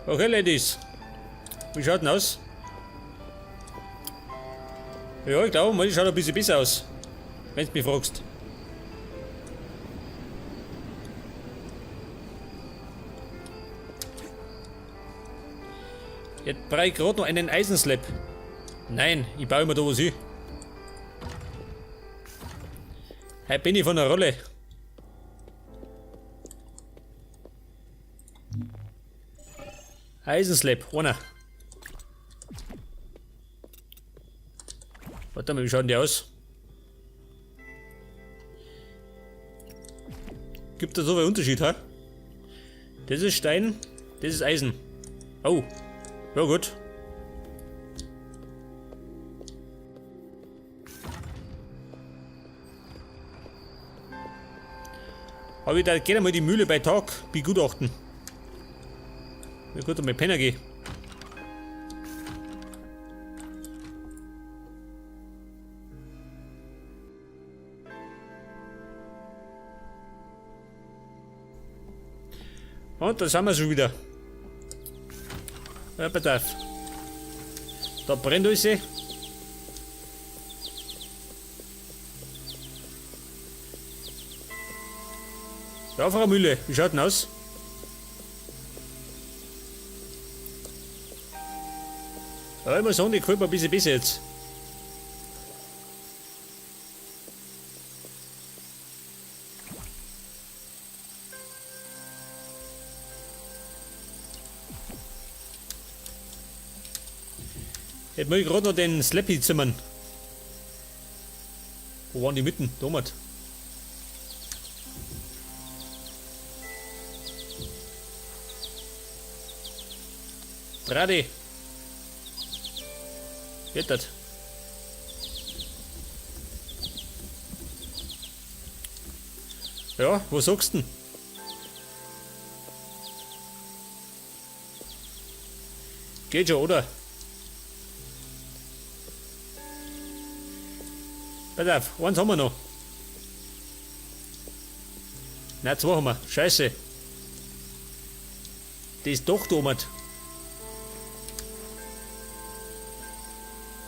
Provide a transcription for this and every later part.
Okay, Ladies. Wie schaut denn aus? Ja, ich glaube, mal schaut ein bisschen besser aus. Wenn du mich fragst. Jetzt brauche ich gerade noch einen Eisenslab. Nein, ich baue mir da was hin. Heute bin ich von der Rolle. Eisenslab, einer. Warte mal, wie schauen die aus? Gibt da so einen Unterschied, ha? Das ist Stein, das ist Eisen. Oh, ja gut. Aber ich da gerne mal die Mühle bei Tag begutachten. Ja gut, einmal pennen gehen. Und da sind wir schon wieder. Ja, pass auf. Da brennt alles. Ja, Frau Mühle, wie schaut denn aus? Ja, ich muss sagen, die gefällt mir ein bisschen besser jetzt. Jetzt muss ich gerade noch den Slappy zimmern. Wo waren die mitten? Damals. Tradi. Geht das? Ja, was sagst du denn? Geht schon, oder? Pass auf, eins haben wir noch. Nein, zwei haben wir. Scheiße. Das ist doch Tomat.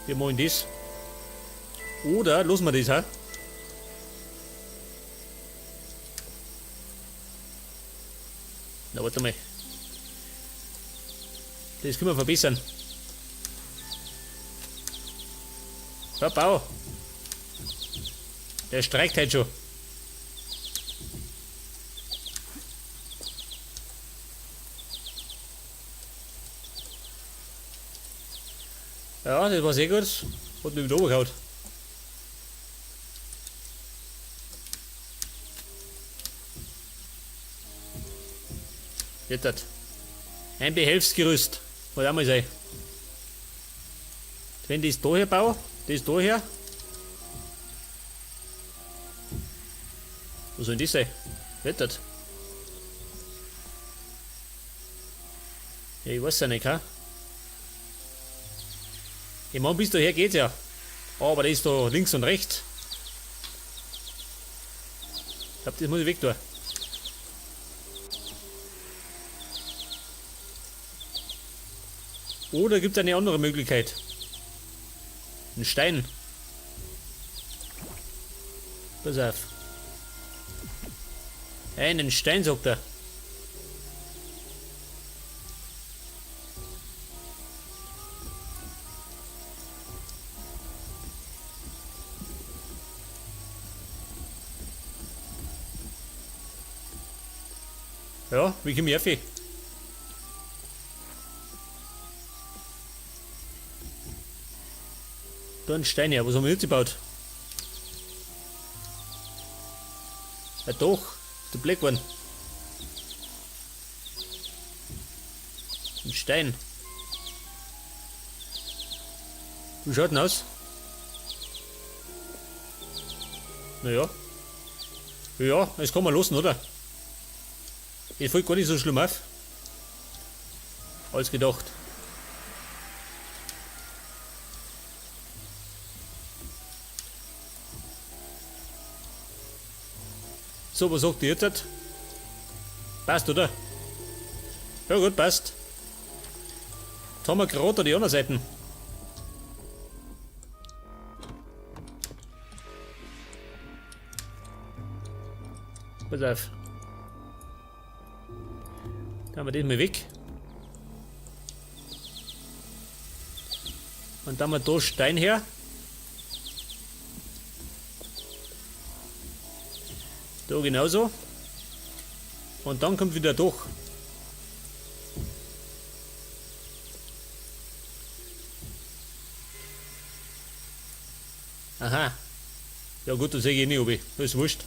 Wir machen das. Oder lassen wir das, hä? Na, warte mal. Das können wir verbessern. Ja, Bau. Der streikt halt schon. Ja, das war sehr gut. Hat mich wieder runtergehauen. Jetzt hat. Ein Behelfsgerüst. Muss auch mal sein. Wenn das da her baue, das da her. Was soll denn das sein? Wettert. Ja, ich weiß ja nicht, ha? Ich mein, bis daher geht's ja. Aber das ist da links und rechts. Ich glaub, das muss ich weg tun. Oder gibt's eine andere Möglichkeit? Ein Stein. Pass auf. Einen Stein, sagt er. Ja, wie komme ich auf? Da ein Stein her, was haben wir jetzt gebaut? Ja doch, ist der Black geworden. Ein Stein. Wie schaut denn aus? Naja. Ja, das kann man losen, oder? Es fällt gar nicht so schlimm auf. Als gedacht. So, was sagt ihr jetzt? Passt, oder? Ja gut, passt. Jetzt haben wir gerade da die andere Seite. Pass auf. Dann haben wir das mal weg. Und dann haben wir da Stein her. Da genauso. Und dann kommt wieder durch. Aha. Ja gut, das sehe ich eh nicht, ob ich. Das ist wurscht.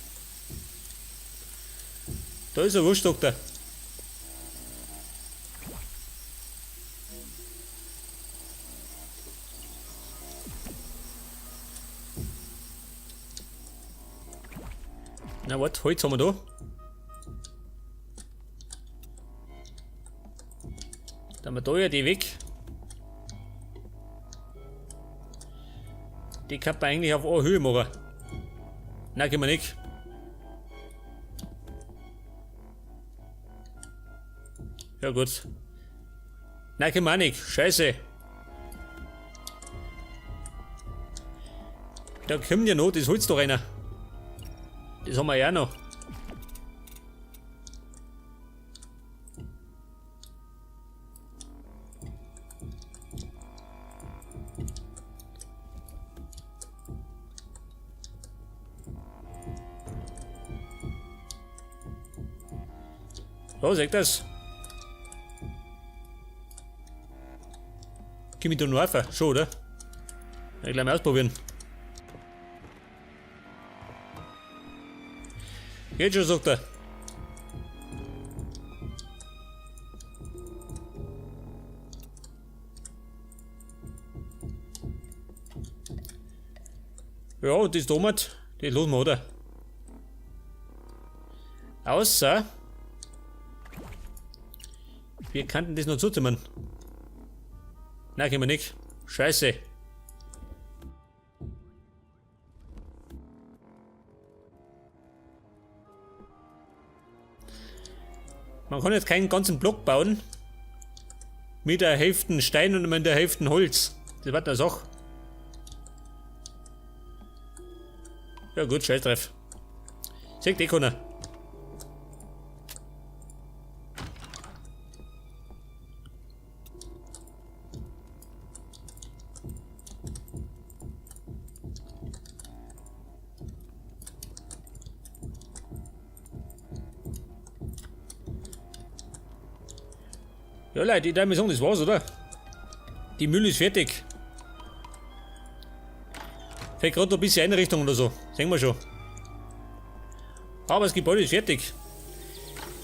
Da ist er wurscht, Doktor. Na warte, Holz haben wir da. Dann haben wir da ja die weg. Die kann man eigentlich auf eine Höhe machen. Nein, können wir nicht. Ja gut. Nein, können wir auch nicht. Scheiße. Da kommt ja noch das Holz da rein. Das haben wir ja auch noch. So, seht das? Komm ich da noch rauf? Schon, oder? Ja, gleich mal ausprobieren. Geht schon, sagt er. Ja, und das Tomat, das lassen wir, oder? Außer, wir könnten das noch zuzimmern. Nein, können wir nicht. Scheiße. Man kann jetzt keinen ganzen Block bauen. Mit der Hälfte Stein und mit der Hälfte Holz. Das war eine Sache. Ja gut, scheiß drauf. Seht eh keiner. Ja Leute, ich darf mir sagen, das war's, oder? Die Mühle ist fertig. Fehlt gerade noch ein bisschen Einrichtung oder so. Sehen wir schon. Aber das Gebäude ist fertig.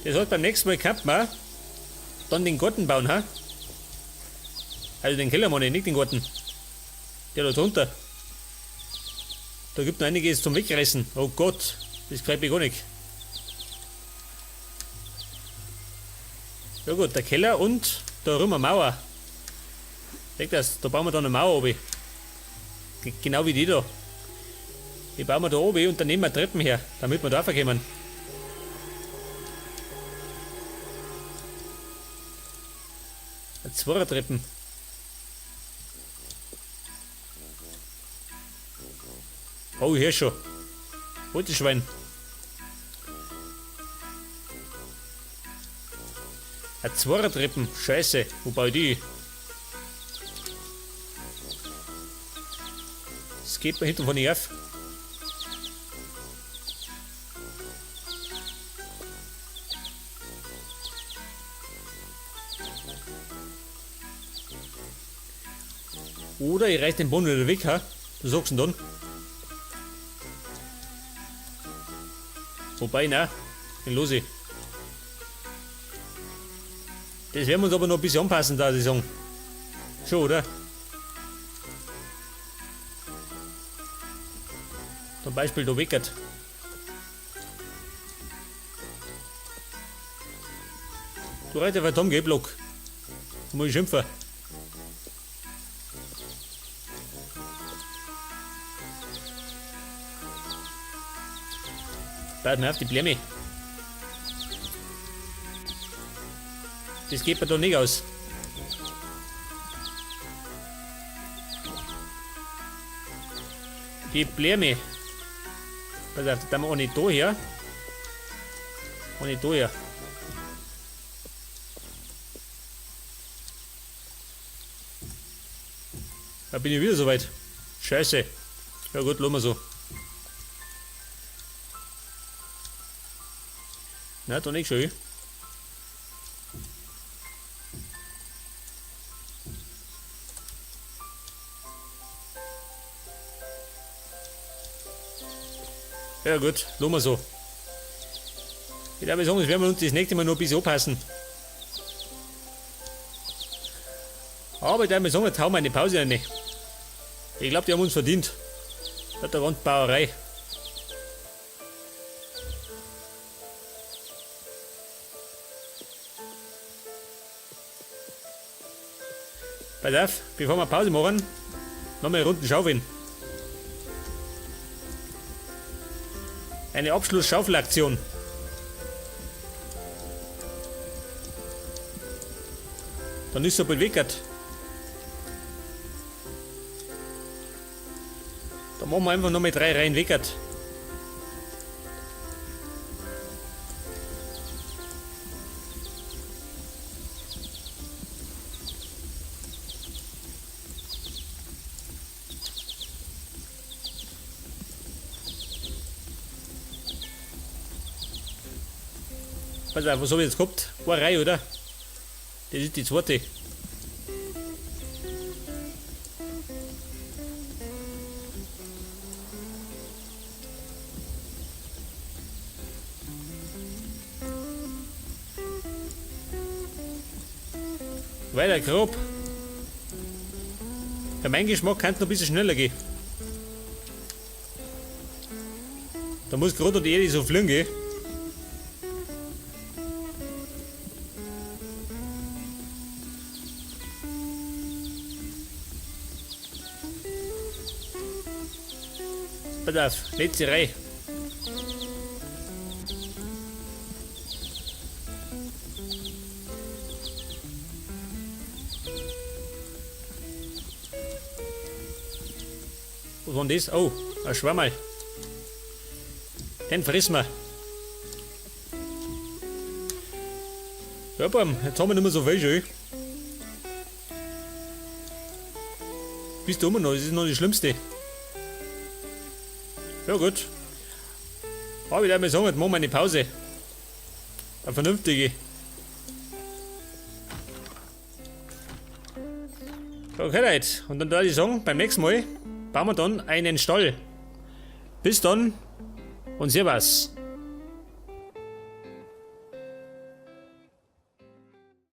Das heißt, beim nächsten Mal kann man dann den Garten bauen, ha? Also den Keller meine ich, nicht den Garten. Der da drunter. Da gibt noch einiges zum Wegreißen. Oh Gott, das gefällt mir gar nicht. Ja gut, der Keller und da rum eine Mauer. Seht das, da bauen wir dann eine Mauer oben. Genau wie die da. Die bauen wir da oben und dann nehmen wir Treppen her, damit wir da raufkommen. Zwei Treppen. Oh, hier schon. Altes Schwein. Eine Zweiertreppen. Scheiße. Wo baue ich die? Das geht mir hinten von nicht auf. Oder ich reiß den Boden wieder weg, ha? Du sagst ihn dann. Wobei, nein, den los ich. Das werden wir uns aber noch ein bisschen anpassen, da ich sagen. Schon, oder? Zum Beispiel da weckert. Du reitest verdammt, gell, Block. Da muss ich schimpfen. Pass mir auf die Blämme. Das geht mir da nicht aus. Die Bläme. Pass auf, da haben wir eine da her. Eine da her. Da bin ich wieder soweit. Scheiße. Ja gut, lassen wir so. Na, da nicht schön. Ja gut, lassen wir so. Ich glaube sagen, das werden wir uns das nächste Mal noch ein bisschen anpassen. Aber ich würde sagen, jetzt hauen wir eine Pause rein. Ich glaube, die haben uns verdient. Hat der Wandbauerei. Pass auf, bevor wir Pause machen, nochmal eine Runde schaufeln. Eine Abschlussschaufel-Aktion. Dann ist er bald weg. Da machen wir einfach noch mal 3 Reihen weg. Pass auf, was hab ich jetzt gehabt? Eine Reihe, oder? Das ist die zweite. Weiter grob. Für meinen Geschmack kann es noch ein bisschen schneller gehen. Da muss gerade die Erde so fliegen gehen. Pass auf, letzte Reihe. Was war denn das? Oh, ein Schwammerl. Den fressen wir. Ja, Bam, jetzt haben wir nicht mehr so viel schon. Bist du immer noch, das ist noch das Schlimmste. Ja gut. Aber ich würde mal sagen, jetzt machen wir eine Pause. Eine vernünftige. Okay, Leute. Und dann würde ich sagen, beim nächsten Mal bauen wir dann einen Stall. Bis dann und Servus.